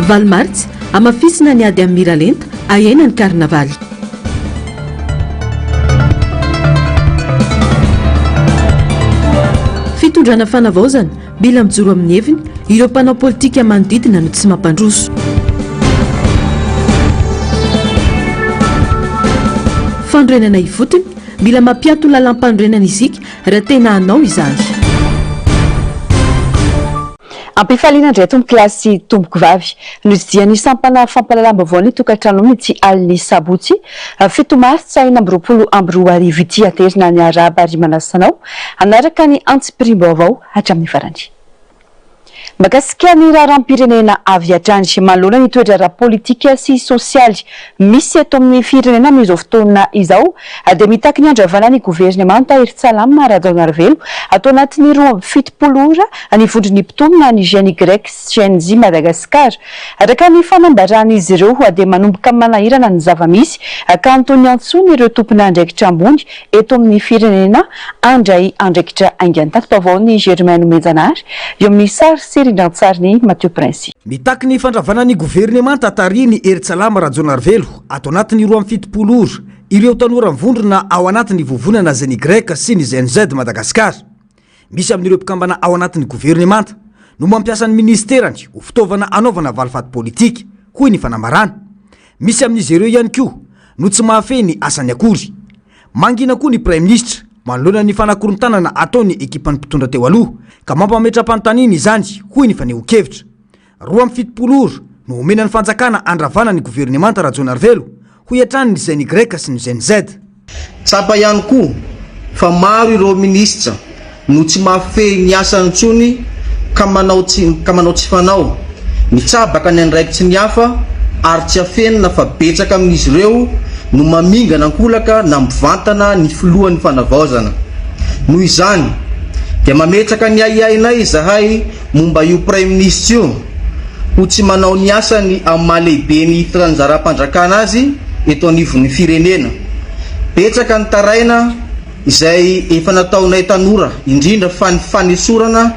Valo martsa, hamafisina ny ady amin'ny miralenta, ahena ny karnavaly. Fitondrana fanavaozana, mila mijoro amin'ny heviny, ireo mpanao politika manodidina no tsy mampandroso. Fanorenana ifotony, mila mampiato lalàmpanorenana isika raha tena hanao izany. Ampifaliana indray tompokolahy sy tompokovavy. Notsidihan'ny sampana fampahalalam-baovaon'ny tokantranony ity alin'ny sabotsy fito martsa 2026 ity. Aterina ny arahaba ary manasa anao hanaraka ny antsipiriam-baovao hatramin'ny farany. Mahakasika ny raharaham-pirenena avy hatrany, manoloana ny toe-draharaha politika sy sosialy misy eto amin'ny firenena amin'izao fotoana izao, dia mitaky ny handravana ny governemanta Herintsalama Rajaonarivelo ato anatin'ny 72 ora ny vondron'ny mpitolona ny GNY sy GNJ Madagascar. Araka ny fanambaran'izy ireo dia manomboka manahirana ny zava-misy ka antony iantsoany ireo tompon'andraikitra ambony eto amin'ny firenena handray andraikitra haingana. Tati-baovaon'i Germain Nomenjanahary eo amin'ny sary sy rindran-tsarin'i Mathieu Princy. Mitaky ny fandravana ny governemanta tarihin'i Herintsalama Rajaonarivelo ato anatin'ny 72 ora ireo tanora mivondrona ao anatin'ny vovonana ZNY sy ny ZNZ Madagascar. Misy amin'ireo mpikambana ao anatin'ny governemanta no mampiasa ny minisiterany ho fitaovana hanaovana valifaty politika, hoy ny fanambarana. Misy amin'izy ireo ihany koa no tsy mahafehy ny asany akory. Mangina koa ny praiminisitra manoloana ny fanakorontanana ataon'ny ekipan'ny mpitondra teo aloha ka mampametra-panontaniana izany, hoy ny fanehoan-kevitra. 72 ora no omena ny fanjakana handravana ny governemanta Rajaonarivelo, hoy hatrany ny ZNY sy ny ZNZ. Tsapa ihany koa fa maro ireo minisitra no tsy mahafehy ny asany intsony ka manao tsy ka manao tsy fanao, mitsabaka ny andraikitry ny hafa ary tsy afenina fa betsaka amin'izy ireo no mamingana ankolaka na mivantana ny filohan'ny fanavaozana. Noho izany dia mametraka ny ahiahinay izahay momba io praiminisitra io ho tsy manao ny asany amin'ny maha lehiben'ny fitranjaram-panjakana azy eto anivon'ny firenena. Betsaka ny taraina izay efa nataonay tanora, indrindra fa ny fanesorana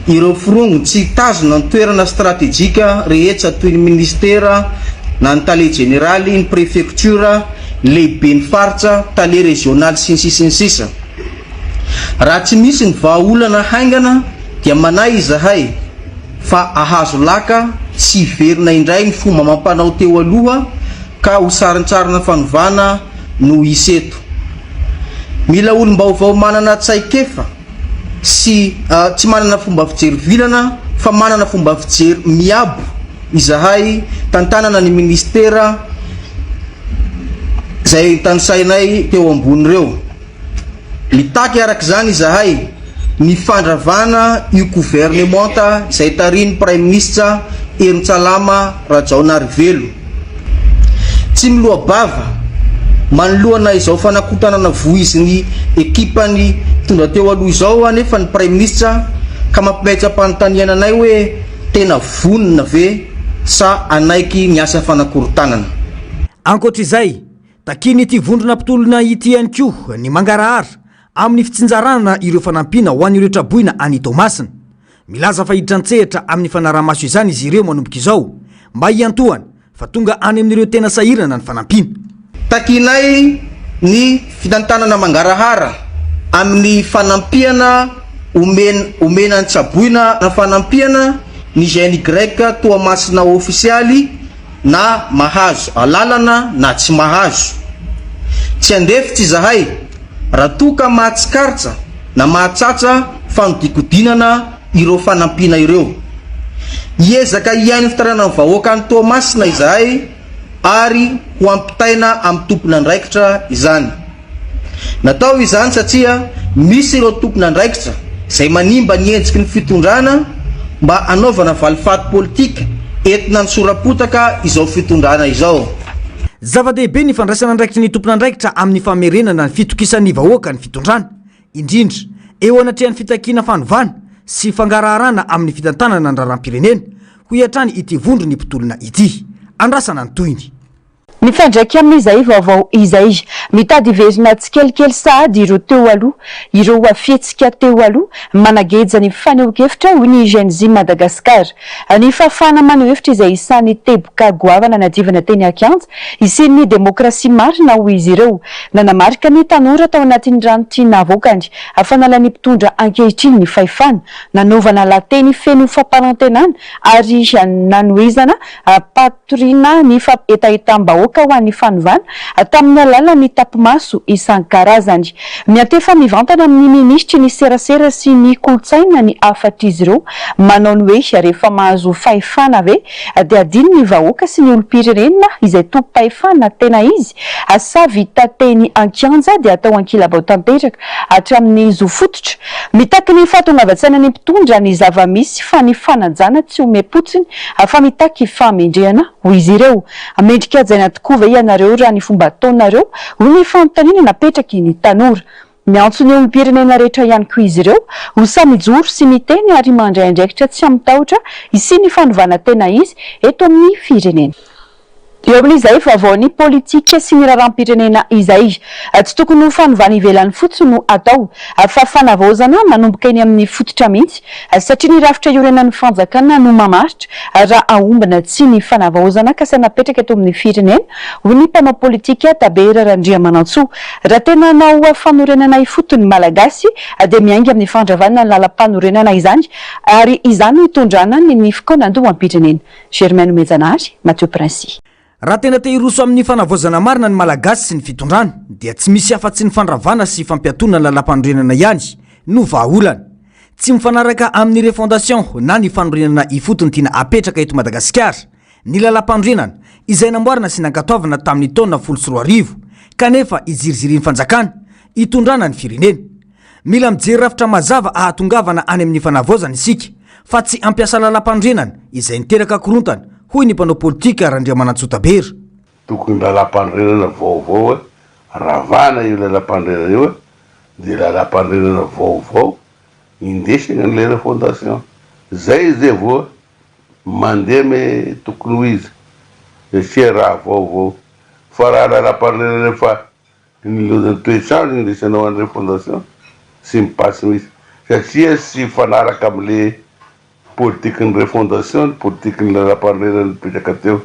ireo forongony tsy hitazona ny toerana stratejika rehetra toy ny minisitera na ny tale jeneraly, ny prefektiora, lehiben'ny faritra, tale rezionaly sy ny sisa sy ny sisa. Raha tsy misy ny vahaolana haingana dia manahy izahay fa ahazo laka tsy hiverina indray ny fomba amam-panao teo aloha ka ho sarintsarina fanovana no hisy eto. Mila olom-baovao manana tsaikefa sy tsy manana fomba fijery vilana fa manana fomba fijery miabo izahay tantanana ny minisitera izay tanisainay teo ambony ireo. Mitaky araka izany izahay ny fandravana io governemanta izay tarihin'ny Praiminisitra Herintsalama Rajaonarivelo. Tsy miloa-bava manoloana izao fanakorontanana voizin'ny ekipan'ny mpitondra teo aloha izao anefa ny Praiminisitra ka mampimetra-panontaniana anay hoe tena vonona ve sa hanaiky ny asa fanakorontanana. Ankoatra izay, Takian'ity vondrona mpitolona ity ihany koa ny mangarahara amin'ny fitsinjarana ireo fanampiana ho an'ireo traboina any Toamasina. Milaza fa hiditra an-tsehatra amin'ny fanaraha-maso izany izy ireo manomboka izao mba hiantohana fa tonga any amin'ireo tena sahirana ny fanampiana. Takianay ny fitantanana mangarahara amin'ny fanampiana omen omena ny tsaboina fanampiana ny GNY Toamasina ofisialy na mahazo alalana na tsy mahazo. Tsy handefitra izahay raha toa ka mahatsikaritra na mahatsatsa fanodikodinana ireo fanampiana ireo. Hiezaka hihaino ny fitarainan'ny vahoaka any Toamasina izahay ary ho ampitaina amin'ny tompon'andraikitra izany. Natao izany satria misy ireo tompon'andraikitra izay manimba ny endriky ny fitondrana mba hanaovana valifaty politika entina hanosoram-potaka izao fitondrana izao. Zava-dehibe ny fandraisana andraikitry ny tompon'andraikitra amin'ny famerenana ny fitokisan'ny vahoaka ny fitondrana, indrindra eo anatrehan'ny fitakiana fanovana sy fangaraharana amin'ny fitantanana ny raharaham-pirenena, hoy hatrany ity vondron'ny mpitolona ity. Andrasana ny tohiny. Mifandraika amin'izay vaovao izay, mitady hiverina tsikelikely sahady ireo teo aloha, ireo fihetsika teo aloha, manageja ny fanehoan-kevitra, hoy ny Gen Z Madagascar. Ny fahafahana maneho hevitra izay isan'ny teboka goavana nadivana teny an-kianja, hisian'ny demokrasia marina, hoy izy ireo. Nanamarika ny tanora tao anatin'ny ranty navoakany, fanalan'ny mpitondra ankehitriny ny fahefana, nanaovana lahateny feno fampanantenana ary nanohizana Ampatoriana ny hetahetam-bahoaka ho an'ny fanovana tamin'ny alalan'ny tapi-maso isan-karazany. Miantefa mivantana amin'ny minisitry ny serasera sy ny kolontsaina ny hafatr'izy ireo manao ny hoe rehefa mahazo fahefana ve dia adino ny vahoaka sy ny olom-pirenena izay tompom-pahefana tena izy sa vita teny an-kianja dia atao ankilabao tanteraka hatramin'ny zo fototra. Mitaky ny fahatongavan-tsaina ny mpitondra ny zava-misy fa ny fanajana tsy omem-potsiny Fa mitaky fahamendrehana, hoy izy ireo. Mendrika hajaina tokoa ve ianareo raha ny fomba ataonareo? hoy ny fanontaniana napetraky ny tanora. Miantso ny olom-pirenena rehetra ihany koa izy ireo ho sahy mijoro sy miteny ary mandray andraikitra tsy amin-tahotra hisian'ny fanovana tena izy eto amin'ny firenena. Eo amin'izay vaovaon'ny politika sy ny raharaham-pirenena izay, tsy tokony ho fanovana ivelany fotsiny no atao, fa fanavaozana manomboka eny amin'ny fototra mihitsy, satria ny rafitra iorenan'ny fanjakana no mamaritra raha hahomby na tsia ny fanavaozana kasaina apetraka eto amin'ny firenena, hoy ny mpanao politika Tabera Randriamanantsoa. Raha tena hanao fanorenana ifotony ny Malagasy dia miainga amin'ny fandravana ny lalampanorenana izany, ary izany no hitondrana ny fikaonandoham-pirenena. Germain Nomenjanahary, Mathieu Princi. Raha tena te hiroso amin'ny fanavaozana marina ny Malagasy sy ny fitondrana dia tsy misy afa-tsy ny fandravana sy fampiatoana ny lalàmpanorenana ihany no vahaolana. Tsy mifanaraka amin'ny refondation na ny fanorenana ifotony tiana apetraka eto Madagasikara ny lalàmpanorenana izay namboarina sy nankatoavina tamin'ny taona 2010 kanefa izirizirian'ny fanjakana hitondrana ny firenena. Mila mijery rafitra mazava ahatongavana any amin'ny fanavaozana isika fa tsy hampiasa lalàmpanorenana izay niteraka korontana, hoy ny mpanao politika Randriamanantsoa Tabera. Tokony lalàmpanorenana vaovao e, ravana io lalàmpanorenana io e, dia lalàmpanorenana vaovao indesina an'ilay refondation. Zay izy zay vao mandeha me tokony ho izy satria raha vaovao fa raha lalàmpanorenana efa Ny lozan'ny toetr'andro indesanao any refondation sy ny basy misy satria tsy mifanaraka amle politikin'ny refondation ny politikin'ny lalampanorenana nipetraka teo.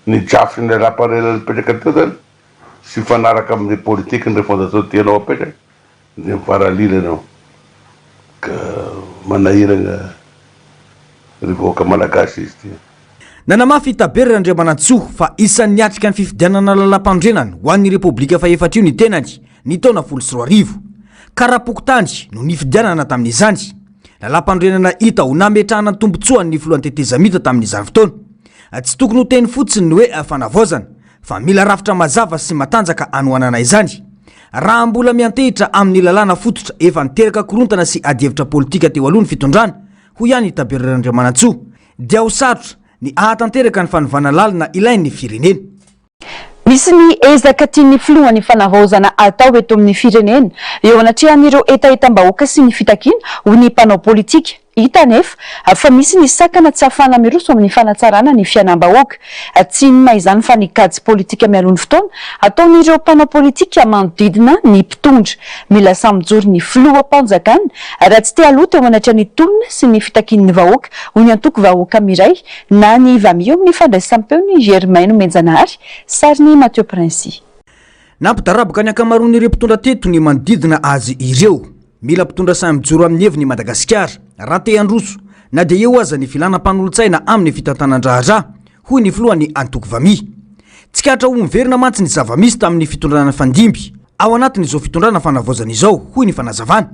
Ny drafitry ny lalampanorenana nipetraka teo zany tsy mifanaraka amle politikin'ny refondation tianao apetraka. Dia mivaralila ianao ka manahirana ry vahoaka malagasy izy ity. Nanamafy i Tabera Randriamanantsoa fa isan'ny niatrika ny fifidianana lalàmpanorenana ho an'ny Repoblika fahefatra io ny tenany ny taona 2010. Kara-pokontany no nifidianana tamin'izany. Lalàmpanorenana hita ho nametrahana ny tombontsoan'ny filohan'ny tetezamita tamin'izany fotoana. Tsy tokony ho teny fotsiny ny hoe fanavaozana fa mila rafitra mazava sy matanjaka hanohanana izany. Raha mbola miantehitra amin'ny lalàna fototra efa niteraka korontana sy adihevitra politika teo aloha ny fitondrana, hoy ihany i Tabera Randriamanantsoa, dia ho sarotra ny hahatanteraka ny fanovana lalina ilain'ny firenena. Misy ny ezaka tian'ny filohan'ny fanavaozana atao eto amin'ny firenena eo anatrehan'ireo hetahetam-bahoaka sy ny fitakiana, hoy ny mpanao politika. Hita anefa fa misy ny sakana tsy ahafahana miroso amin'ny fanatsarana ny fiainam-bahoaka. Tsy inona izany fa ny kajy politika mialoha ny fotoana ataon'ireo mpanao politika manodidina ny mpitondra. Mila samy mijoro ny filoham-panjakana raha tsy te haloto eo anatrehan'ny tolona sy ny fitakian'ny vahoaka, hoy ny antoko Vahoaka Miray na ny Vami eo amin'ny fandraisam-peon'i Germain Nomenjanahary, sarin'i Mathieu Princi. Nampidaraboka ny ankamaroan'ireo mpitondra teto ny manodidina azy ireo. Mila mpitondra sahy mijoro amin'ny heviny i Madagasikara raha te handroso na dia eo aza ny filana mpanolotsaina amin'ny fitantanan-draharaha, hoy ny filohan'ny antoko Vami. Tsikaritra ho miverina mantsy ny zava-misy tamin'ny fitondrana nifandimby ao anatin'izao fitondrana fanavaozana izao, hoy ny fanazavana.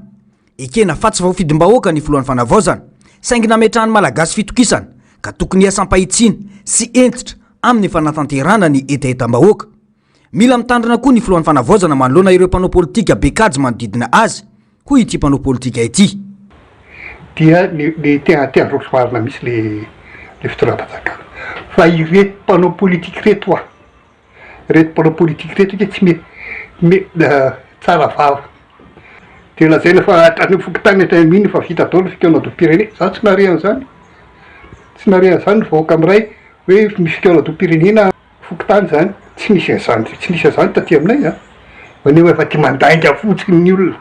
Ekena fa tsy voafidim-bahoaka ny filohan'ny fanavaozana, saingy nametrahan'ny Malagasy fitokisana ka tokony hiasa am-pahitsiana sy hentitra amin'ny fanatanterahana ny hetahetam-bahoaka. Mila mitandrina koa ny filohan'ny fanavaozana manoloana ireo mpanao politika be kajy manodidina azy, hoy ity mpanao politika ity. Dia ny ny tena te handroso marina mihitsy le le fitondram-panjakana. Fa ireto mpanao politika ireto hoa, ireto mpanao politika ireto ange tsy me me tsara vava. Dia lazaina fa hatrany amin'ny fokontany hatrany amin'iny efa vita daholo ny fikaonandoham-pirenena. Za tsy nahare an'izany, tsy nahare an'izany ny vahoaka miray hoe misy fikaonandoham-pirenena. fokontany zany, tsy nisy an'izany, tsy nisy an'izany taty aminay an, fa nefa efa tia mandainga fotsiny ny olona,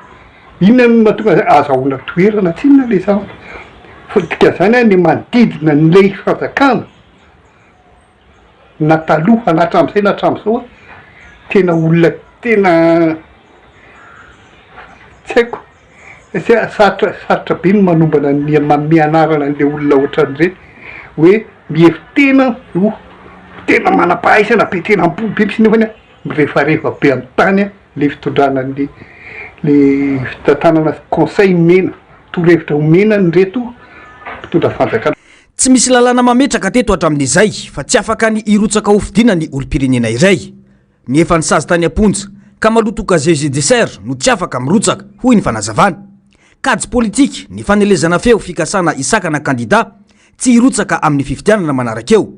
inona no mahatonga an'izay, azahoana toerana tsinona le zavatra, fa ny dikan'izany an, ny manodidina an'ilay fanjakana na taloha na hatramin'izay na hatramin'izao an, tena olona tena tsy haiko. Satria sarotra sarotra be ny manombana ny manome anarana an'le olona ohatran'ireny hoe mihevi-tena ho tena manam-pahaizana be tena ambony be mihitsy nefany an mirefarefa be amin'ny tany an le fitondrana an'le le fitantanana conseil omena torohevitra omena an'ireto mpitondra fanjakana. Tsy misy lalàna mametraka teto hatramin'izay fa tsy afaka ny hirotsaka hofidiana ny olom-pirenena iray. Ny efa nisazy tany am-ponja ka maloto casier judiciaire no tsy afaka mirotsaka, hoy ny fanazavana. Kajy politika ny fanelezana feo fikasana hisakana kandida tsy hirotsaka amin'ny fifidianana manaraka eo.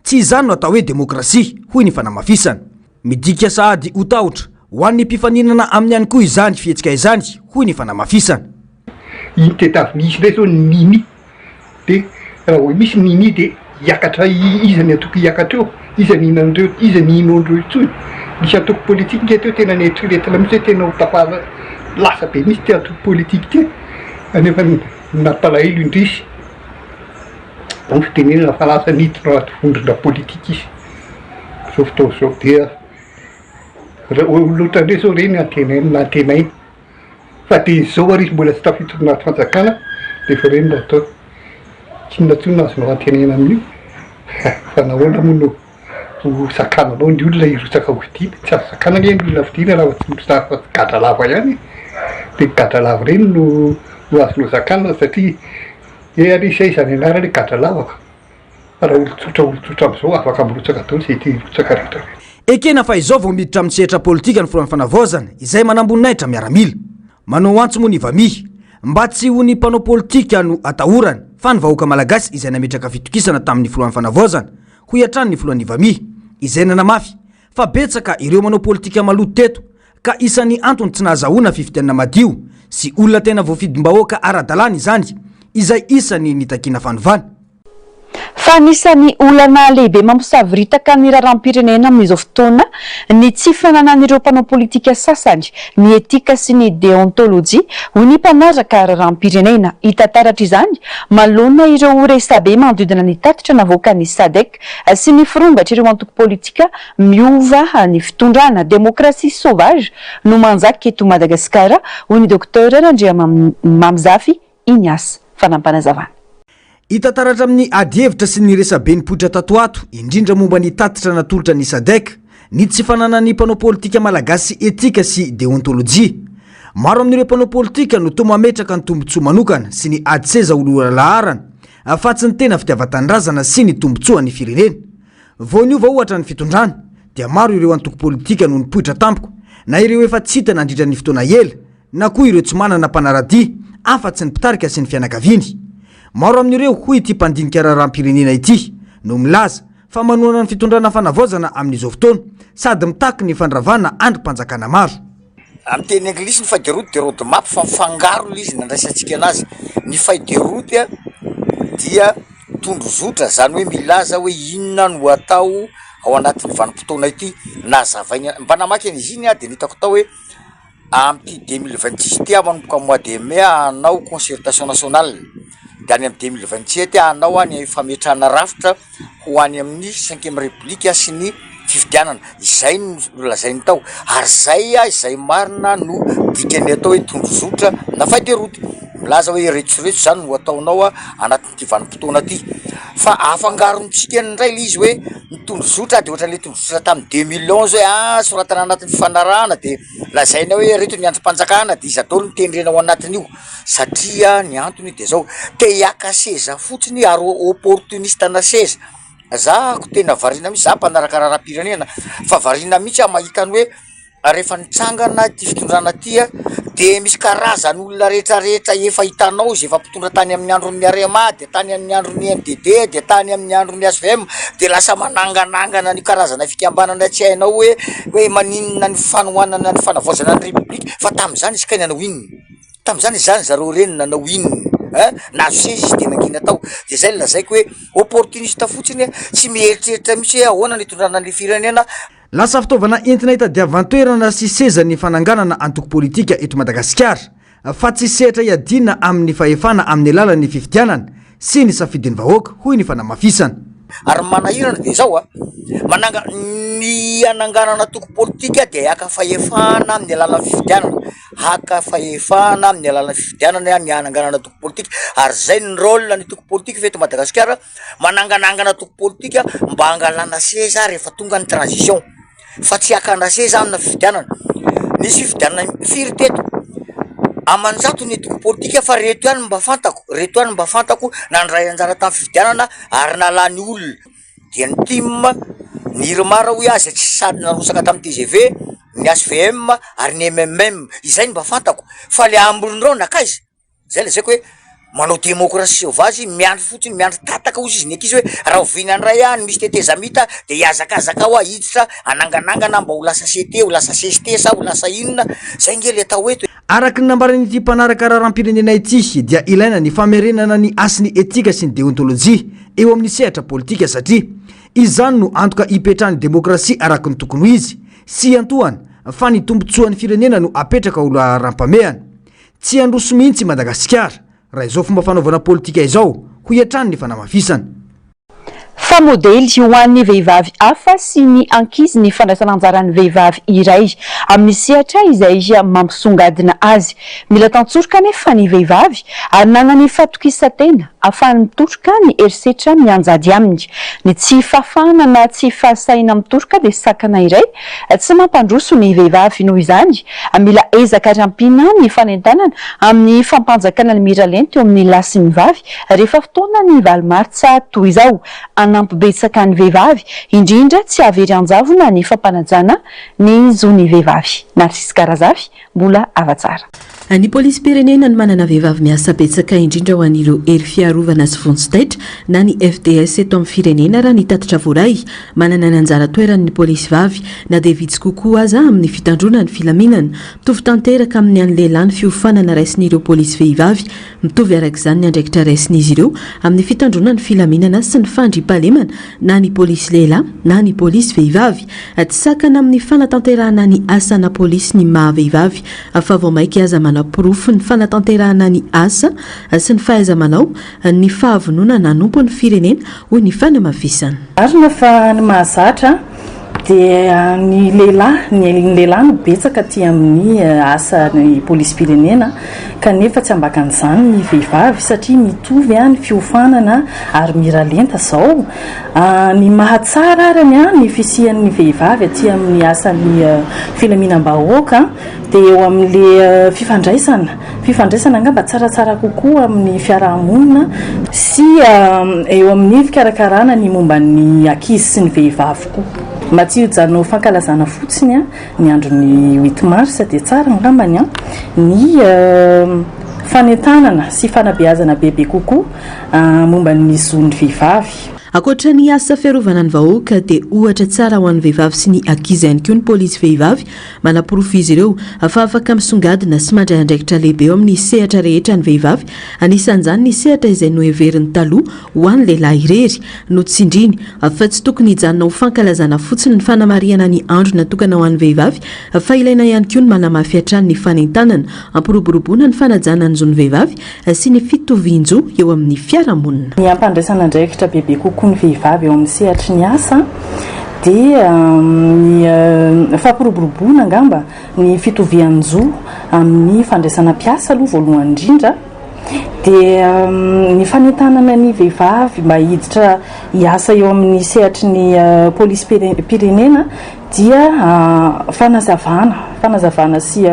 Tsy izany no atao hoe demokrasia, hoy ny fanamafisana. Midika sahady ho tahotra ho an'ny mpifaninana aminy ihany koa izany fihetsika izany, hoy ny fanamafisana. Iny tedaviny hisy indray zao ny nini de raha vao misy nini de hiakatra iza ny antoko hiakatra eo? Iza ny hihinan'ireo iza ny hino an'ireo intsony? Nisy antoko politika nge teo tena neritreretina mihitsy hoe tena ho tafala lasa be mihitsy ity antoko politika ity kanefa nampalahelo indrisy ny fitenenana fa lasa niditra anaty vondrona politika izy zao fotoana izao dia raha olona ohatran'ireny zao ireny antenaina antenaina. Fa dia izao ary izy mbola tsy tafiditra anaty fanjakana dia efa ireny no ataony. Tsy inona intsony no azonao antenaina amin'io fa nahoana moa no ho sakananao ny olona hirotsaka ho fidiana? Tsy azo sakanana anie ny olona fidiana raha tsy misy afa tsy gadra lava ihany e! Dia ny gadra lava ireny no no azonao sakanana satria he anie izay izany anarany hoe gadra lava ka. Fa raha olon-tsotra olon-tsotra amin'izao afaka mirotsaka daholo izay te hirotsaka rehetra rehetra. Ekena fa izao vao miditra amin'ny sehatra politika ny filohan'ny fanavaozana izay manamboninahitra miaramila. Manao antso moa ny Vami mba tsy ho ny mpanao politika no atahorany fa ny vahoaka malagasy izay nametraka fitokisana tamin'ny filohan'ny fanavaozana, hoy hatrany ny filohan'ny Vami izay nanamafy fa betsaka ireo manao politika maloto teto ka isan'ny antony tsy nahazahoana fifidianana madio sy olona tena voafidim-bahoaka ara-dalàna izany izay isan'ny nitakiana fanovana. Fa anisan'ny olana lehibe mampisavoritaka ny raharaham-pirenena amin'izao fotoana ny tsy fananan'ireo mpanao politika sasany ny etika sy ny deontolojia, hoy ny mpanaraka raharaham-pirenena. Hita taratra izany manoloana ireo resabe manodidina ny tatitra navoakan'ny Sadec sy ny firongatr'ireo antoko politika miova ny fitondrana. Demokrasia sauvage no manjaka eto Madagasikara, hoy ny Docteur Randriamamizafy Ignace. Fanampanazavan. Hita taratra amin'ny adihevitra sy ny resabe nipoitra tato ato, indrindra momba ny tatitra natolotra ny Sadec, ny tsy fananan'ny mpanao politika malagasy etika sy deontolojia. Maro amin'ireo mpanao politika no toa mametraka ny tombontsoa manokana sy ny ady seza ho lohalaharana fa tsy ny tena fitiavan-tanindrazana sy ny tombontsoan'ny firenena. Vao niova ohatra ny fitondrana dia maro ireo antoko politika no nipoitra tampoka na ireo efa tsy hita nandritra ny fotoana ela na koa ireo tsy manana mpanara-dia afa-tsy ny mpitarika sy ny fianakaviany. Maro amin'ireo, hoy ity mpandinika raharaham-pirenena ity, no milaza fa manohana ny fitondrana fanavaozana amin'izao fotoana sady mitaky ny fandravana andrim-panjakana maro. Amin'ny teny anglisy ny feuille de route dia road map fa mifangaro ilay izy nandraisantsika anazy. Ny feuille de route dia tondrozotra izany hoe milaza hoe inona no atao ao anatin'ny vanim-potoana ity. Nazavainy, mba namaky an'izy iny aho dia ny hitako tao hoe amin'ity 2026 ity aho manomboka mois de mai hanao concertation nationale, de any amin'ny 2027 aho hanao ny fametrahana rafitra ho any amin'ny cinquième république sy ny fifidianana, izay no nolazainy tao, ary zay izay marina no dikan'ny atao hoe tondrozotra na feuille de route, milaza hoe ireto sy ireto zany no ataonao anatin'ity vanim-potoana ty, fa afangarontsika indray le izy hoe ny tondrozotra de ohatran'le tondrozotra tamin'ny 2011 hoe ah soratana anatin'ny fifanarahana de lazaina hoe ireto ny andrim-panjakana de iza daholo no tendrena ao anatin'io, satria ny antony de zao te hiaka seza fotsiny ary opportuniste-na seza, za ko tena variana mihitsy, za mpanaraka raharaham-pirenena fa variana mihitsy aho mahita ny hoe rehefa nitsangana ity fitondrana ity a, de misy karazan'olona rehetrarehetra efa hitanao izay efa mpitondra tany amin'ny andron'ny arema, de tany amin'ny andron'ny MDD, de tany amin'ny andron'ny HVM, de lasa mananganangana an'io karazana fikambanana tsy hainao hoe hoe maninona ny fanohanana ny fanavaozana ny repoblika, fa tamin'izany izy kay nanao inona? Tamin'izany izany zareo ireny nanao inona? Hein, nahazo seza izy de nangina tao, de zay no lazaiko hoe opportuniste fotsiny, tsy mieritreritra mihitsy hoe ahoana ny hitondrana an'le firenena. Lasa fitaovana entina hitadiavan-toerana sy seza ny fananganana antoko politika eto Madagasikara fa tsy sehatra iadiana amin'ny fahefana amin'ny alalan'ny fifidianana sy ny safidin'ny vahoaka, hoy ny fanamafisana. Ary ny manahirana dia izao a, mananga, ny hananganana antoko politika dia haka fahefana amin'ny alalan'ny fifidianana, haka fahefana amin'ny alalan'ny fifidianana ny hananganana antoko politika, ary izay ny rôle ny antoko politika fa eto Madagasikara mananganangana antoko politika mba hangalana seza rehefa tonga ny transition. fa tsy hakana seza amina fifidianana, nisy fifidianana firy teto? Aman-jato ny antoko politika fa reto ihany no mba fantako, reto ihany no mba fantako nandray anjara tamin'ny fifidianana ary nalany olona, dia ny tim, ny irmar hoy aho izay tsy sady narotsaka tamin'ny tgv, ny hvm ary ny mmm, izay no mba fantako fa le ambiny reo nankaiza? Zay lazaiko hoe manao démocratie sauvage, miandry fotsiny, miandry tataka ozy izy ny ankizy hoe rahoviana indray aho no misy tetezamita de hihazakazaka aho hiditra hananganangana mba ho lasa CT, ho lasa cst sa ho lasa inona, zay nge le atao eto e. Araka ny nambaran'ity mpanaraka raharaham-pirenena ity dia ilaina ny famerenana ny hasin'ny etika sy ny deontolojia eo amin'ny sehatra politika satria izany no antoka hipetrahan'ny demokrasia araka ny tokony ho izy sy hiantohana fa ny tombontsoan'ny firenena no apetraka ho laharam-pamehana. Tsy handroso mihitsy i Madagasikara raha izao fomba fanaovana politika izao, hoy hatrany ny fanamafisana. Fa modely ho an'ny vehivavy hafa sy ny ankizy ny fandraisana anjaran'ny vehivavy iray amin'ny sehatra izay mampisongadina azy. Mila tantsoroka anefa ny vehivavy ary nanany fahatokisan-tena ahafahany mitoroka ny herisetra mianjady aminy. Ny tsy fahafahana na tsy fahasahiana mitoroka dia sakana iray Tsy mampandroso ny vehivavy noho izany, mila ezaka ary ampiana ny fanentanana amin'ny fampanjakana ny miralenta eo amin'ny lahy sy ny vavy rehefa fotoana ny valo martsa toy izao. Hanampy betsaka ny vehivavy, indrindra tsy hahavery anjavona ny fampanajana ny zon'ny vehivavy. Narcisse Karazafy, Mbola hava tsara. Ny polisim-pirenena no manana vehivavy miasa betsaka indrindra ho an'ireo hery fiarovana sy vonjy taitra na ny FDS eto amin'ny firenena raha ny tatitra voaray. Manana ny anjara toerany ny polisy vavy na dia vitsy kokoa aza amin'ny fitandroana ny filaminana. Mitovy tanteraka amin'ny an'ny lehilahy ny fiofanana raisin'ireo polisy vehivavy. Mitovy araka izany ny andraikitra raisin'izy ireo amin'ny fitandroana ny filaminana sy ny fandriampahalemana na ny polisy lehilahy na ny polisy vehivavy. Tsy sakana amin'ny fanatanterahana ny asana polisy ny maha vehivavy fa vao mainka aza manaporofo ny fanatanterahana ny asa sy ny fahaiza-manao ny fahavononana hanompo ny firenena, hoy ny fanamafisana. Marina fa ny mahazatra dia ny lehilahy, ny lehilahy no betsaka aty amin'ny asan'ny polisim-pirenena kanefa tsy ambakan'izany ny vehivavy satria mitovy ny fiofanana ary miralenta izao. Ny mahatsara arany ny fisian'ny vehivavy aty amin'ny asan'ny filaminam-bahoaka dia eo amin'ilay fifandraisana, fifandraisana angamba tsaratsara kokoa amin'ny fiaraha-monina sy eo amin'ny fikarakarana ny momba ny ankizy sy ny vehivavy koa. Mba tsy hijanona ho fankalazana fotsiny ny andron'ny huit mars dia tsara angambany ny fanentanana sy fanabeazana bebe kokoa momba ny zon'ny vehivavy. Ankoatra ny asa fiarovana ny vahoaka dia ohatra tsara ho an'ny vehivavy sy ny ankizy ihany koa ny polisy vehivavy. Manaporofo izy ireo fa afaka misongadina sy mandray andraikitra lehibe eo amin'ny sehatra rehetra ny vehivavy, anisan'izany ny sehatra izay noheveriny taloha ho an'ny lehilahy irery. Notsindriny fa tsy tokony hijanona ho fankalazana fotsiny ny fanamarihana ny andro natokana ho an'ny vehivavy fa ilaina ihany koa ny manamafy hatrany ny fanentanana hampiroboroboana ny fanajana ny zon'ny vehivavy sy ny fitovian-jo eo amin'ny fiarahamonina. Ny hampandraisana andraikitra bebe kokoa ny vehivavy eo amin'ny sehatry ny asa dia ny fampiroboroboana angamba ny fitovian-jo amin'ny fandraisana mpiasa aloha voalohany indrindra dia ny fanentanana ny vehivavy mba hiditra hiasa eo amin'ny sehatry ny polisim-pirenena dia fanazavana, fanazavana sy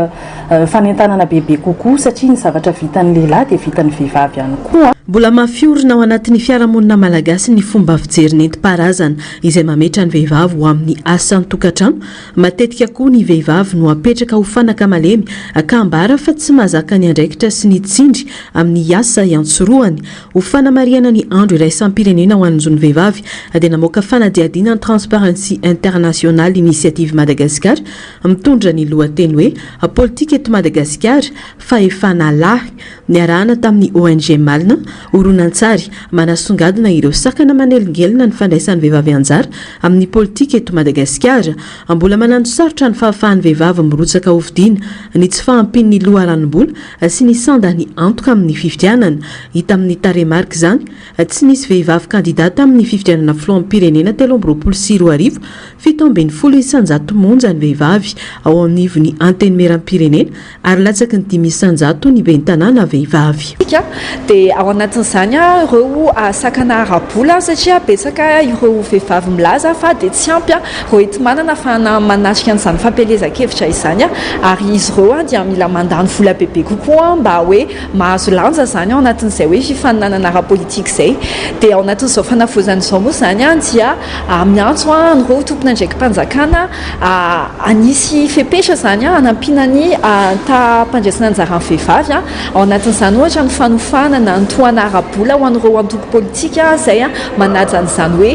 fanentanana bebe kokoa satria ny zavatra vitan'ny lehilahy dia vitan'ny vehivavy ihany koa. Mbola mafy orina ao anatin'ny fiarahamonina malagasy ny fomba fijery nentim-paharazana izay mametra ny vehivavy ho amin'ny asa an-tokantrano. Matetika koa ny vehivavy no apetraka ho fanaka malemy ka ambara fa tsy mahazaka ny andraikitra sy ny tsindry amin'ny asa. asa iantsorohany. Ho fanamarihana ny Andro iraisam-pirenena ho an'ny zon'ny vehivavy dia namoaka fanadihadiana ny Transparency International Initiative Madagascar mitondra ny lohateny hoe Politika eto Madagasikara, Fahefana lahy. Niarahana tamin'ny ONG Malina, horonantsary manasongadina ireo sakana manelingelina ny fandraisan'ny vehivavy anjara amin'ny politika eto Madagasikara. Mbola mananosarotra ny fahafahan'ny vehivavy mirotsaka hofidiana ny tsy fahampian'ny loharanom-bola sy ny sandany antoka amin'ny fifidianana. Hita amin'ny tarehimarika izany, tsy nisy vehivavy kandida tamin'ny fifidianana filoham-pirenena 2023, 17% monja ny vehivavy ao anivon'ny Antenimierampirenena ary latsaky ny 5% ny ben'ny tanàna vehivavy. Dia ao anatin'izany ireo sakana ara-bola satria betsaka ireo vehivavy milaza fa dia tsy ampy ireo enti-manana ahafahana manatrika an'izany fampielezan-kevitra izany ary izy ireo dia mila mandany vola bebe kokoa mba hoe mahazo lanja izany ao anatin'izay hoe fifaninanana ara-politika izay. Dia ao anatin'izao fanavaozana izao moa izany dia miantso an'ireo tompon'andraiki-panjakana Hanisy fepetra izany hanampiana ny taham-pandraisana anjaran'ny vehivavy, ao anatin'izany ohatra ny fanofanana ny tohana ara-bola ho an'ireo antoko politika izay manaja an'izany hoe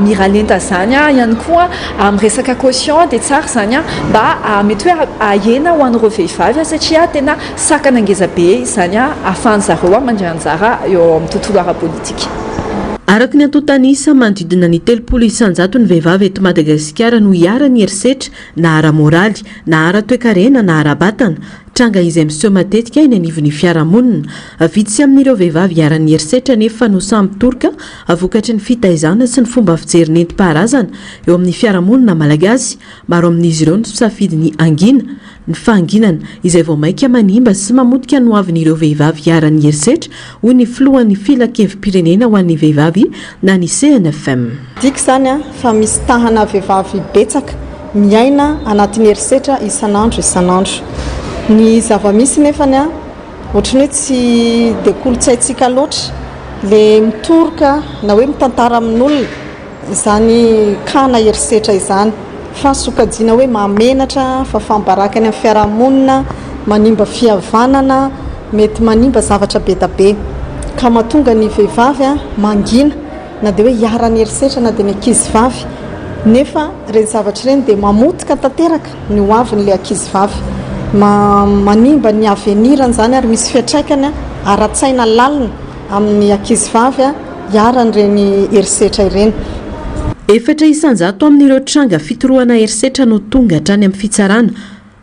miralenta izany ihany koa amin'ny resaka caution dia tsara izany mba mety hoe ahena ho an'ireo vehivavy satria tena Sakana ngeza be izany ahafahan-dry zareo mandray anjara eo amin'ny tontolo ara-politika. Araka ny antontan'isa, manodidina ny 30% ny vehivavy eto Madagasikara no iharan'ny herisetra na ara-moraly, na ara-toekarena na ara-batana, tranga izay miseho matetika eny anivon'ny fiarahamonina. Vitsy amin'ireo vehivavy iharan'ny herisetra anefa no samy mitoroka vokatry ny fitaizana sy ny fomba fijery nentim-paharazana eo amin'ny fiarahamonina malagasy. Maro amin'izy ireo no misafidy ny hangina, Ny fahanginana, izay vao mainka manimba sy mamotika ny hoavin'ireo vehivavy iharan'ny herisetra, hoy ny filohan'ny Filankevi-pirenena ho an'ny vehivavy na ny CNFM. Midika izany fa misy tahana vehivavy betsaka miaina anatin'ny herisetra isan'andro isan'andro. Ny zava-misy nefany ohatran'ny hoe tsy dia kolontsaintsika loatra ilay mitoroka na hoe mitantara amin'olona. Izany cas na herisetra izany fa sokajiana hoe mahamenatra, fahafaham-baraka any amin'ny fiarahamonina, manimba fihavanana, mety manimba zavatra be da be. Ka mahatonga ny vehivavy mangina na dia hoe iharan'ny herisetra na dia ny ankizivavy. Nefa ireny zavatra ireny dia mamotika tanteraka ny hoavin'ilay ankizivavy. Manimba ny avenir-ny izany ary misy fiantraikany ara-tsaina lalina amin'ny ankizivavy. iharan'ireny herisetra ireny. 4% amin'ireo tranga fitorohana herisetra no tonga hatrany amin'ny fitsarana.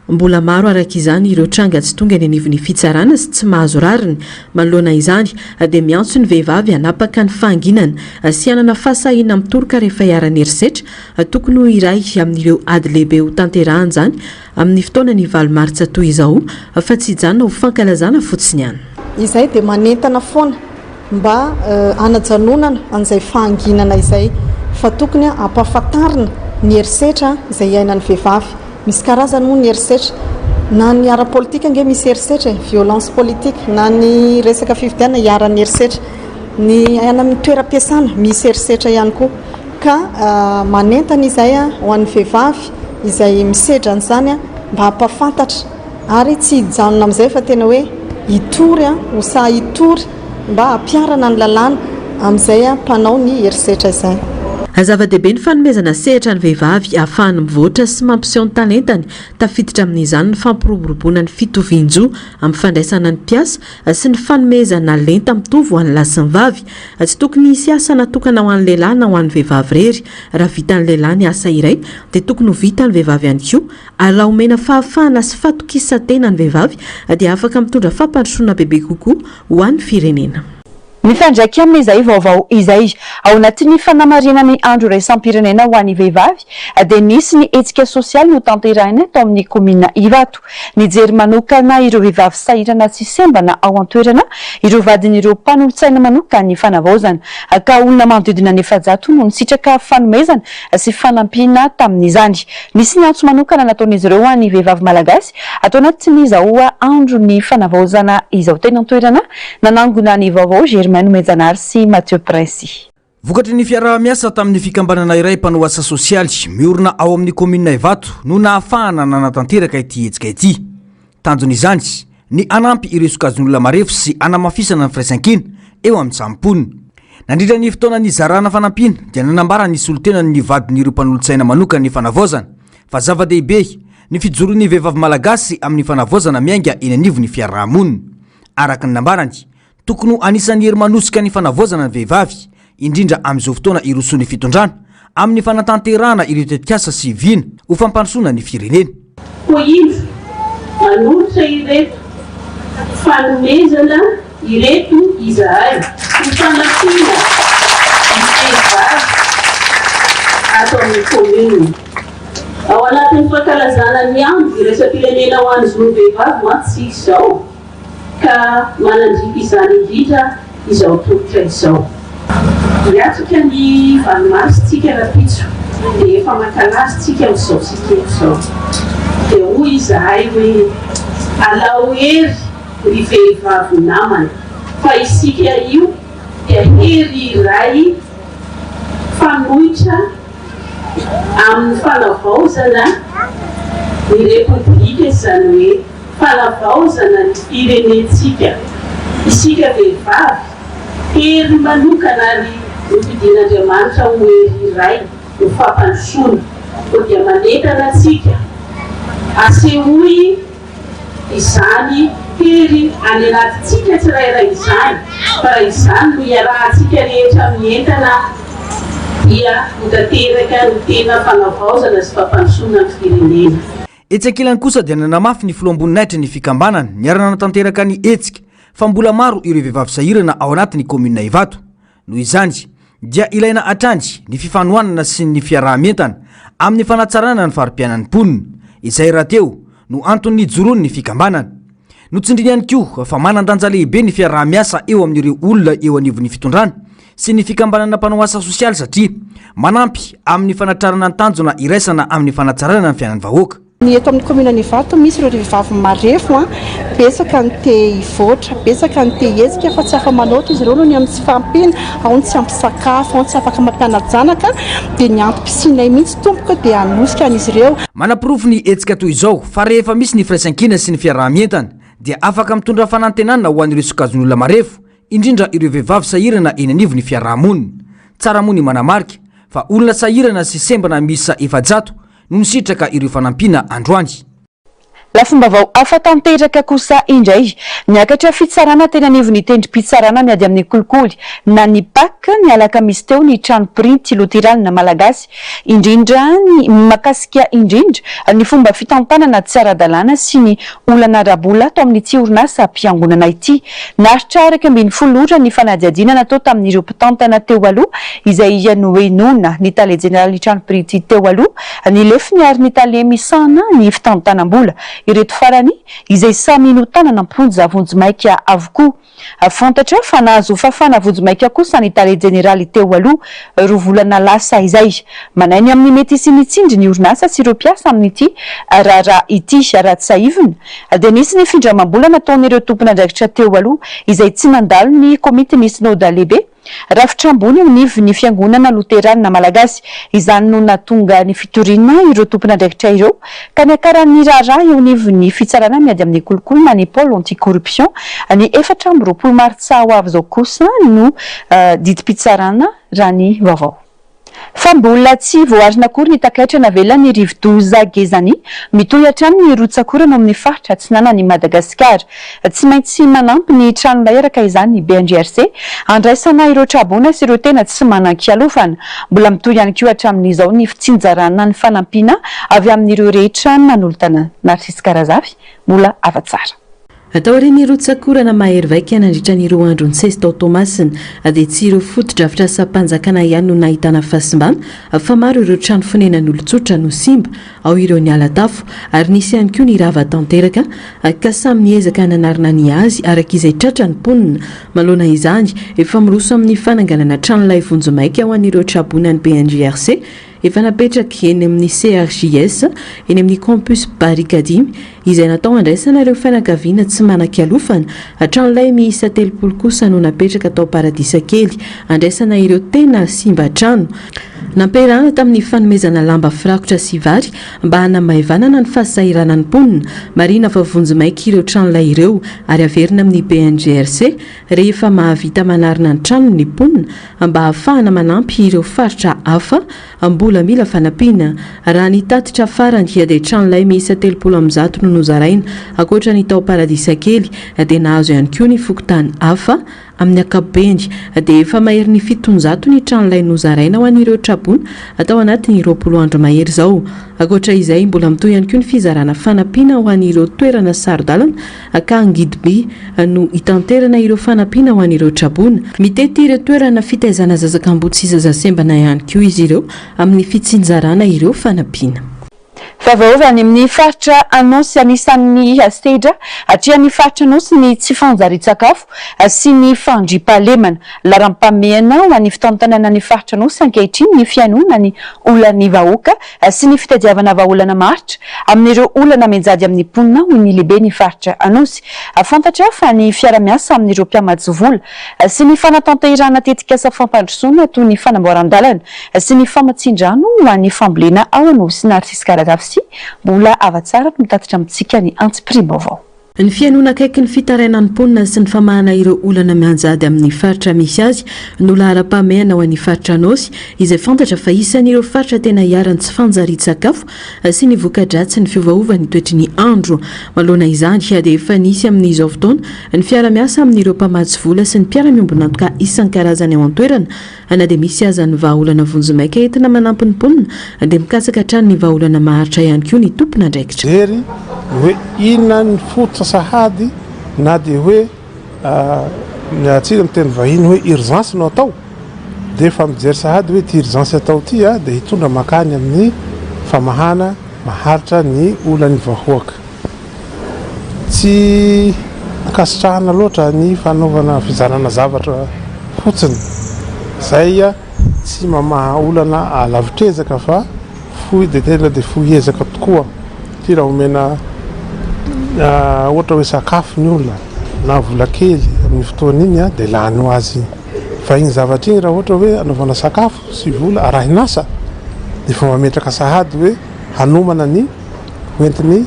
Mbola maro araka izany ireo tranga tsy tonga eny anivon'ny fitsarana sy tsy mahazo rariny. Manoloana izany dia miantso ny vehivavy hanapaka ny fahanginana sy hanana fahasahiana mitoroka rehefa iharan'ny herisetra. Tokony ho iray amin'ireo ady lehibe hotanterahana izany amin'ny fotoana ny valo martsa toy izao fa tsy hijanona ho fankalazana fotsiny ihany. Izay dia manentana foana mba hanajanonana an'izay fahanginana izay fa tokony hampahafantarina ny herisetra izay iainan'ny vehivavy. Misy karazany moa ny herisetra, na ny ara-politika ange misy herisetra e, violence politique, na ny resaka fifidianana iharan'ny herisetra, ny any amin'ny toeram-piasana misy herisetra ihany koa. Ka manentana izay ho an'ny vehivavy izay misedra an'izany mba hampahafantatra ary tsy hijanona amin'izay fa tena hoe hitory, ho sahy hitory mba hampiharana ny lalàna amin'izay mpanao ny herisetra izay. Zava-dehibe ny fanomezana sehatra ny vehivavy ahafahany mivoatra sy mampiseho ny talentany, tafiditra amin'izany ny fampiroboroboana ny fitovian-jo amin'ny fandraisana ny mpiasa sy ny fanomezana lenta mitovy ho an'ny lahy sy ny vavy. Tsy tokony hisy asa natokana ho an'ny lehilahy na ho an'ny vehivavy irery. Raha vitan'ny lehilahy ny asa iray dia tokony ho vitan'ny vehivavy ihany koa Ary raha omena fahafahana sy fatokisan-tena ny vehivavy dia afaka mitondra fampandrosoana bebe kokoa ho an'ny firenena. Mifandraika amin'izay vaovao izay, ao anatin'ny fanamarihana ny Andro iraisam-pirenena ho an'ny vehivavy dia nisy ny hetsika sosialy notanterahina tao amin'ny kaominina Ivato. Nijery manokana ireo vehivavy sahirana sy sembana ao an-toerana ireo vadin'ireo mpanolotsaina manokan'ny fanavaozana ka olona manodidina ny 400 no nisitraka fanomezana sy fanampiana tamin'izany. Nisy ny antso manokana nataon'izy ireo ho an'ny vehivavy malagasy ato anatin'izao andron'ny fanavaozana izao. Teny an-toerana, nanangona ny vaovao Germain Nomenjanahary sy Mathieu Prince. Vokatry ny fiaraha-miasa tamin'ny fikambanana iray mpanao asa sosialy miorina ao amin'ny kaominina Ivato no nahafahana nanatanteraka ity hetsika ity. Tanjon'izany, ny hanampy ireo sokajin'olona marefo sy hanamafisana ny firaisankina eo amin'ny samy mponina. Nandritra ny fotoana nizarana fanampiana dia nanambara ny solontenan'ny vadin'ireo mpanolotsaina manokan'ny fanavaozana fa zava-dehibe ny fijoroan'ny vehivavy malagasy amin'ny fanavaozana miainga eny anivon'ny fiaraha-monina. Araka ny nambarany, tokony ho anisan'ny hery manosika ny fanavaozana ny vehivavy, indrindra amin'izao fotoana irosoan'ny fitondrana amin'ny fanatanterahana ireo tetikasa sy vina ho fampandrosoana ny firenena. Koa indro, manolotra ireto fanomezana ireto izahay ho fanampiana ny vehivavy ato amin'ny commune. Ao anatin'ny fankalazana ny andro iraisam-pirenena ho an'ny zon'ny vehivavy mantsy isika izao, ka manandrify izany indrindra izao tolotra izao. Hiatrika ny valo marsa tsika rapitso dia efa mankalaza tsika amin'izao sika eto izao. Dia hoy izahay hoe alao hery ry vehivavy namana fa isika io dia hery iray fanoitra amin'ny fanavaozana ny Repoblika izany hoe Fanavaozana ny firenentsika. Isika vehivavy, hery manokana ary nofidin'Andriamanitra ho hery iray ho fampandrosoana. Koa dia manentana antsika, asehoy izany hery any anatintsika tsirairay izany, fa raha izany no iarahantsika rehetra mientana dia ho tanteraka ny tena fanavaozana sy fampandrosoana ny firenena. Etsy ankilany kosa dia nanamafy ny filoham-boninahitry ny fikambanana niara-nanatanteraka ny hetsika fa mbola maro ireo vehivavy sahirana ao anatin'ny kaominina Ivato. Noho izany dia ilaina hatrany ny fifanohanana sy ny fiaraha-mientana amin'ny fanatsarana ny fari-piainan'ny mponina, izay rahateo no antony nijoroan'ny fikambanana. Notsindriny ihany koa fa manan-danja lehibe ny fiaraha-miasa eo amin'ireo olona eo anivon'ny fitondrana sy ny fikambanana mpanao asa sosialy satria manampy amin'ny fanatrarana ny tanjona iraisana amin'ny fanatsarana ny fiainan'ny vahoaka. Ny eto amin'ny kaominina Ivato misy ireo vehivavy marefo an, betsaka ny te hivoatra, betsaka ny te hihetsika fa tsy afa-manoatra izy ireo noho ny amin'ny tsy fahampiana, ao ny tsy ampy sakafo, ao ny tsy afaka mampiana-janaka, dia ny antom-pisianay mihitsy tompoko dia hanosika an'izy ireo. Manaporofo ny hetsika toy izao fa rehefa misy ny firaisankina sy ny fiaraha-mientana dia afaka mitondra fanantenana ho an'ireo sokajin'olona marefo indrindra ireo vehivavy sahirana eny anivon'ny fiaraha-monina. Tsara moa ny manamarika fa olona sahirana sy sembana miisa 400 no nisitraka ireo fanampiana androany. Lafim-baovao hafa tanteraka kosa indray, niakatra fitsarana teny anivon'ny tendrim-pitsarana miady amin'ny kolikoly na ny Pac ny alakamisy teo ny trano printy loterana malagasy indrindra ny makasika indrindra ny fomba fitantanana tsy ara-dalàna sy ny olana ara-bola ato amin'ity orinasam-piangonana ity. Naharitra 11 ora ny fanadihadiana natao tamin'ireo mpitantana teo aloha izay nohenoina ny tale jeneralin'ny trano printy teo aloha, ny lefiny ary ny tale misahana ny fitantanam-bola. Ireto farany izay samy notanana am-ponja vonjimaika avokoa. Fantatra fa nahazo fafana vonjimaika kosa ny tale jeneraly teo aloha, roa volana lasa izay. Manahy ny amin'ny mety hisian'ny tsindry ny orinasa sy ireo mpiasa amin'ity raharaha ity. Raha tsiahivina dia nisy ny findramam-bola nataon'ireo tompon'andraikitra teo aloha izay tsy nandalo ny komitin'ny Synoda lehibe, rafitra ambony eo anivon'ny Fiangonana Loterana Malagasy. Izany no nahatonga ny fitoriana ireo tompon'andraikitra ireo ka niakaran'ny raharaha eo anivon'ny fitsarana miady amin'ny kolikoly na ny Pôle anti-corruption. Ny 24 martsa ho avy izao kosa no didim-pitsarana raha ny vaovao. Fa mbola tsy voaarina akory ny takaitra navelan'ny rivodoza Gezani. Mitohy hatrany ny rotsak'orana ao amin'ny faritra atsinanan'i Madagasikara. Tsy maintsy manampy ny tranolay araka izany ny BNGRC handraisana ireo traboina sy ireo tena tsy manan-kialofana. Mbola mitohy ihany koa hatramin'izao ny fitsinjarana ny fanampiana avy amin'ireo rehetra nanolo-tanana. Narcisse Karazafy, mbola afa-tsara. Taorian'ny rotsak'orana mahery vaika nandritra ny roa andro nisesy tao Toamasina dia tsy ireo fotodrafitrasam-panjakana ihany no nahitana fahasimbana fa maro ireo trano fonenan'olon-tsotra no simba, ao ireo niala tafo ary nisy ihany koa ny rava tanteraka ka samy niezaka nanarina ny azy araka izay tratra ny mponina. Manoloana izany, efa miroso amin'ny fananganana tranolay vonjimaika ho an'ireo traboina ny BNGRC Efa napetraka eny amin'ny CRJS, eny amin'ny Campus Barikadimy, izay natao handraisana ireo fianakaviana tsy manan-kialofana. Tranolay miisa 30 kosa no napetraka tao Paradisa Kely, handraisana ireo tena simba trano. Nampiarahana tamin'ny fanomezana lamba firakotra sy vary mba hanamaivanana ny fahasahiranan'ny mponina. Marihina fa vonjimaika ireo tranolay ireo ary averina amin'ny BNGRC rehefa mahavita manarina ny tranony ny mponina mba hahafahana manampy ireo faritra hafa mbola mila fanampiana. Raha ny tatitra farany dia tranolay miisa 130 no nozaraina. Ankoatra ny tao Paradisakely dia nahazo ihany koa ny fokontany hafa. Amin'ny ankapobeny dia efa maherin'ny 700 ny tranolay nozaraina ho an'ireo traboina tao anatin'ny 20 andro mahery izao. Ankoatra izay, mbola mitohy ihany koa ny fizarana fanampiana ho an'ireo toerana saro-dalana ka angidim-by no hitanterana ireo fanampiana ho an'ireo traboina. Mitety ireo toerana fitaizana zaza kamboty sy zaza sembana ihany koa izy ireo amin'ny fitsinjarana ireo fanampiana. Vaovao avy any amin'ny faritra Anôsy Anisan'ny sedra atrehan'ny faritra Anôsy ny tsy fanjarian-tsakafo sy ny fandriampahalemana. Laharam-pahamehana ho an'ny fitantanana ny faritra Anôsy ankehitriny ny fihainoana ny olan'ny vahoaka sy ny fitadiavana vahaolana maharitra amin'ireo olana mianjady amin'ny mponina hoy ny lehiben'ny faritra Anôsy. Fantatra fa ny fiara-miasa amin'ireo mpiamatsy vola sy ny fanatanterahana tetikasa fampandrosoana toy ny fanamboaran-dalana sy ny famatsian-drano ho an'ny fambolena ao Anosy Narcisse Karazafy sy Mbola Havatsara no mitatitra amintsika ny antsipiriam-baovao. Ny fihainoana akaiky ny fitarainan'ny mponina sy ny famahana ireo olana mianjady amin'ny faritra misy azy no laharam-pahamehana ho an'ny faritra Anôsy izay fantatra fa isan'ireo faritra tena iharan'ny tsy fanjarian-tsakafo sy ny voka-dratsin'ny fiovaovan'ny toetry ny andro. Manoloana izany dia efa nisy amin'izao fotoana ny fiara-miasa amin'ireo mpamatsy vola sy ny mpiara-miombon'antoka isan-karazany ao an-toerana Na dia misy aza ny vahaolana vonjimaika entina manampy ny mponina dia mikatsaka hatrany ny vahaolana maharitra ihany koa ny tompon'andraikitra. Jery ny hoe inona ny fototra sahady na dia hoe miala tsiny amin'ny teny vahiny hoe urgence no atao dia efa mijery sahady hoe ity urgence atao ity dia hitondra mankany amin'ny famahana maharitra ny olan'ny vahoaka. Tsy ankasitrahana loatra ny fanaovana fizarana zavatra fotsiny izay tsy mamaha olana lavitr'ezaka fa fohy dia tena dia fohy ezaka tokoa. Satria raha omena ohatra hoe sakafo ny olona na vola kely amin'ny fotoana iny dia lany ho azy iny. Fa iny zavatra iny raha ohatra hoe anaovana sakafo sy vola arahin'asa dia efa mametraka sahady hoe hanomana ny hoentiny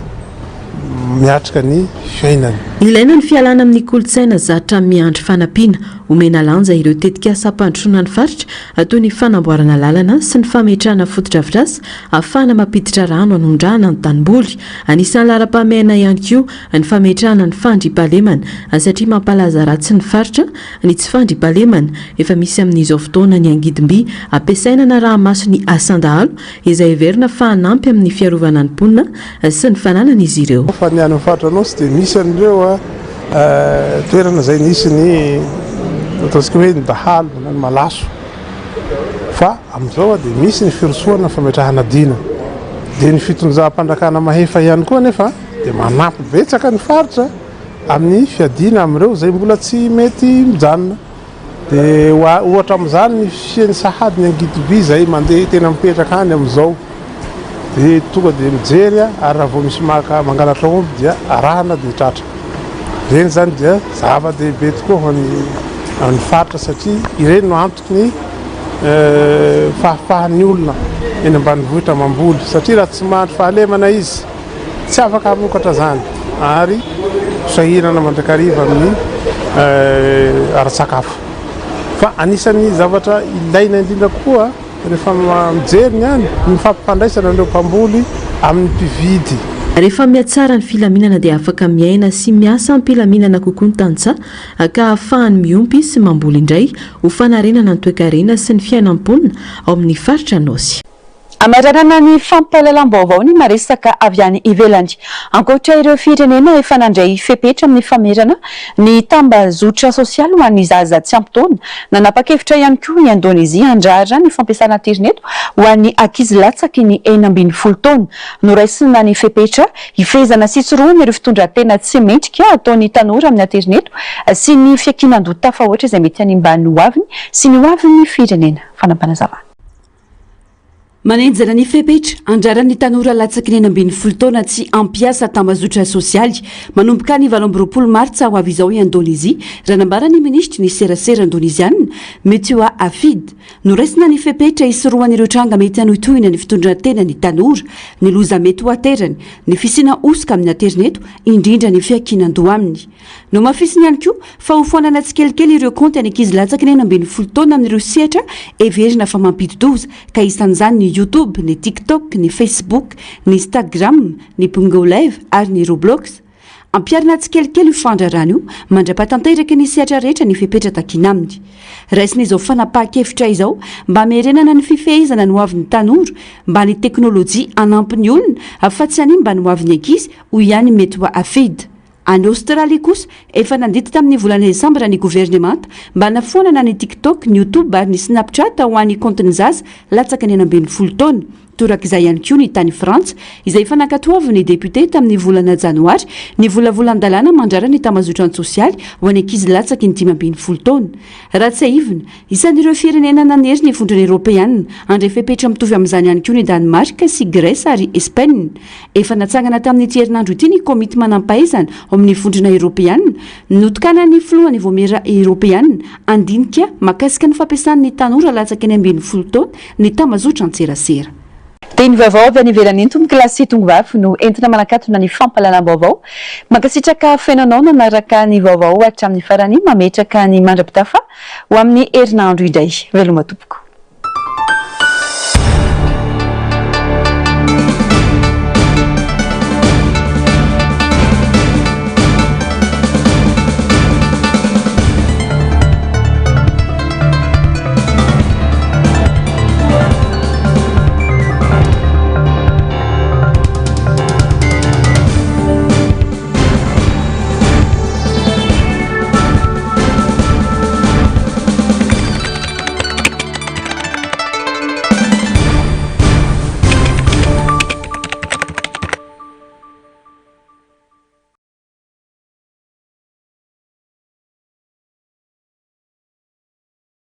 miatrika ny fiainany. Ilaina ny fialana amin'ny kolontsaina zatra miandry fanampiana. Omena lanja ireo tetikasa hampandrosoana ny faritra toy ny fanamboarana lalana sy ny fametrahana fotodrafitrasa ahafahana mampiditra rano hanondrahana ny tanimboly. Anisan'ny laharam-pahamehana ihany koa ny fametrahana ny fandriampahalemana satria mampalaza ratsy ny faritra ny tsy fandriampahalemana. Efa misy amin'izao fotoana ny angidim-by ampiasaina hanaraha-maso ny asan-dahalo izay heverina fa hanampy amin'ny fiarovana ny mponina sy ny fananan'izy ireo. Fa ny any amin'ny faritra Anôsy dia misy an'ireo toerana izay nisy ny ataontsika hoe ny dahalo na ny malaso fa amin'izao dia misy ny firosoana fametrahana dina. Dia ny fitondram-panjakana mahefa ihany koa anefa dia manampy betsaka ny faritra amin'ny fiadiana amin'ireo izay mbola tsy mety mijanona. Dia ohatra amin'izany ny fisian'ny sahady ny angidim-by izay mandeha tena mipetraka any amin'izao. Dia tonga dia mijery ary raha vao misy maka mangalatra omby dia arahana dia tratra. Ireny izany dia zava-dehibe tokoa ho an'ny an'ny faritra satria ireny no antoky ny fahafahan'ny olona eny ambanivohitra mamboly satria raha tsy mandry fahalemana izy Tsy afaka hamokatra izany ary sahirana mandrakariva amin'ny ara-tsakafo. Fa anisan'ny zavatra ilaina indrindra koa rehefa mijery ny any ny fampifandraisana an'ireo mpamboly amin'ny mpividy. Rehefa mihatsara ny filaminana dia afaka miaina sy miasa am-pilaminana kokoa ny tantsaha ka ahafahany miompy sy mamboly indray ho fanarenana ny toekarena sy ny fiainam-ponina ao amin'ny faritra Anôsy. Hamaranana ny fampahalalam-baovao ny maresaka avy any ivelany. Ankoatra ireo firenena efa nandray fepetra amin'ny famerana ny tambazotra sosialy ho an'ny zaza tsy ampy taona, nanapa-kevitra ihany koa i Indonezia handrara ny fampiasana aterineto ho an'ny ankizy latsaky ny 16 taona. Noraisina ny fepetra hifehezana sy hisorohana ireo fitondran-tena tsy mendrika ataon'ny tanora amin'ny aterineto sy ny fiankinan-doha tafahoatra izay mety hanimba ny hoaviny sy ny hoavin'ny firenena. Fanampinazavana. Manenjana ny fepetra andraran'ny tanora latsaky ny 16 taona tsy hampiasa tambazotra sosialy manomboka ny 28 martsa ho avy izao i Indonezia, raha nambaran'ny minisitry ny serasera indoneziana, Metua Hafid. Noraisina ny fepetra hisorohana ireo tranga mety hanohitohina ny fitondran-tenan'ny tanora, ny loza mety ho aterany, ny fisiana hosoka amin'ny aterineto, indrindra ny fiankinan-doha aminy. Nohamafisiny ihany koa fa hofoanana tsikelikely ireo kaonty any ankizy latsaky ny 16 taona amin'ireo sehatra heverina fa mampidi-doza, ka isan'izany ny YouTube, ny TikTok, ny Facebook, ny Instagram, ny Bungo Live ary ny Roblox. Ampiharina tsikelikely io fandrarana io mandra-pahatanteraky ny sehatra rehetra ny fepetra takiana aminy. Raisina izao fanapahan-kevitra izao mba hamerenana ny fifehezana ny hoavin'ny tanora, mba ny teknolojia hanampy ny olona fa tsy hanimba ny hoavin'ny ankizy, hoy ihany Metoa Hafid. Any Aostralia kosa, efa nandidy tamin'ny volana Desambra ny governemanta mba hanafoanana ny TikTok, ny YouTube ary ny Snapchat ho an'ny kaontin'ny zaza latsaka ny 16 taona. Torak'izay ihany koa ny tany Frantsa, izay efa nankatoavin'ny depiote tamin'ny volana Janoary ny volavolan-dalàna mandrara ny tambazotran-tsosialy ho an'ny ankizy latsaky ny 15 taona. Raha tsiahivina, isan'ireo firenena nanery ny Vondrona Eoropeana handray fepetra mitovy amin'izany ihany koa ny Danemark sy Grèce ary Espaina. Efa natsangana tamin'ity herinandro ity ny komity manampahaizana ao amin'ny Vondrona Eoropeana, notokanan'ny filohan'ny Vaomiera Eoropeana, handinika mahakasika ny fampiasan'ny tanora latsaky ny 16 taona ny tambazotran-tserasera. Dia ny vaovao avy any ivelany ento ny kilasy Tongovavy no entina manakatona ny fampahalalam-baovao. Mankasitraka feno anao nanaraka ny vaovao hatramin'ny farany, mametraka ny mandra-pitafa ho amin'ny herinandro indray. Veloma tompoko.